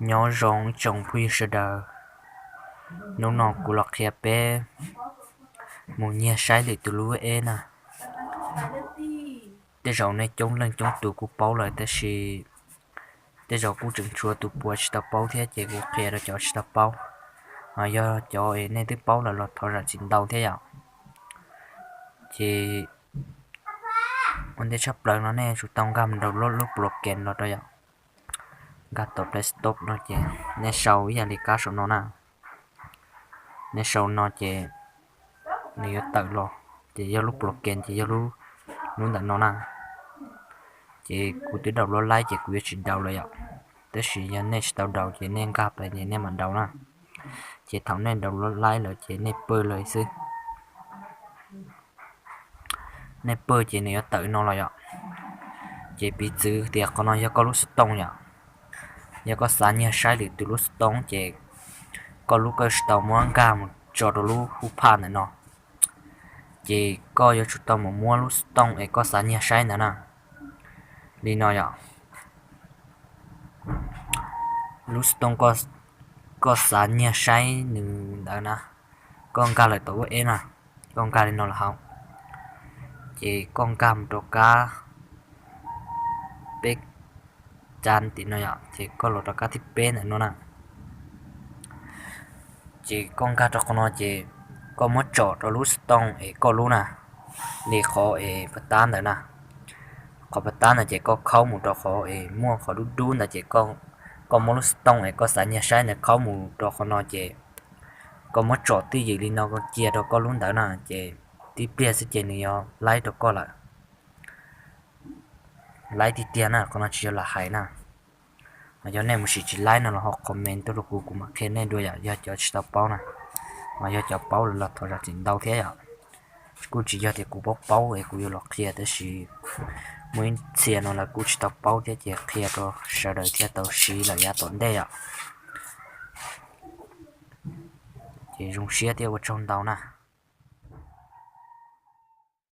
Nyob zoo ib tsoom phooj ywg sawv daws, hnub no kuv los qhia peb mus nyiag saib lwm tus lub wb na. Tej zaum nej coob leej coob tus kuj paub lawm tab sis tej zaum kuj tseem tshuav tus puav tsis tau paub thiab ces kuv qhia rau cov tsis tau paub. Yog cov es nej twb paub lawm los thov zam txim ntau thiab yom. Ces ua ntej tshaj plaws no nej tsum tau nkag mus rau lub program los rau yom. Nkag tom Play Store no ces nej sau ib yam li kab saum no na. Nej sau no ces nws yuav tawm los ces yog lub program ces yog lub ntawm no na. Ces kuv twb download laib ces kuv yuav tsis daus lawm yom. Tab sis yog nej tsis tau daus ces nej nkag pais ces nej mam daus na. Ces thaum nej download laib lawm ces nej pw lawm xwb. Nej pw ces nws yuav tawm no los yom. Ces piv txwv tias qhov no yog koj lub xov tooj yom. Yog koj xav nyiag saib lwm tus lub xov tooj ces koj lub koj tsis tau muab nkag mus tso rau lub hub phaj ntawm no. Ces koj yuav tsum tau mus muab lub xov tooj es koj xav nyiag saib ntawd na. Li no yom. Lub xov tooj koj xav nyiag saib nws ntawd na, koj nkag lawm tom wb na, koj nkag li no los hauv. Ces koj nkag mus rau kab peb cab tim no yom, ces koj los rau kab thib peb ntawm no na. Ces koj nkag rau qhov no ces koj muab tsom rau lub xov tooj es koj lub na, li qhov es pas tab ntawd na. Qhov pas tab ntawd ces koj khaub mus rau qhov es muaj qhov dub dub ntawd ces koj muab lub xov tooj es koj xav nyiag saib ntawd khaub mus rau qhov no ces koj muab tsom twj ywm li no cia rau koj lub ntawd na ces tib pliag xwb ces nws yuav laib rau koj lawm. Laib tiag tiag na, qhov no tsis yog lam hais na. Mas yog nej mus sim tsis laib no los ho comment tuaj rau kuv, kuv mam qhia nej dua yom, yog cov tsis tau paub na. Mas yog cov paub lawm los thov zam txim ntau thiab yom. Kuj tsis yog tias kuv paub paub es kuv yuav los qhia tab sis muaj ib txhia no lawv kuj tsis tau paub thiab ces qhia rau sawv daws thiaj tau siv lawm yav tom ntej yom. Ces zoo siab thiab ua tsaug ntau na.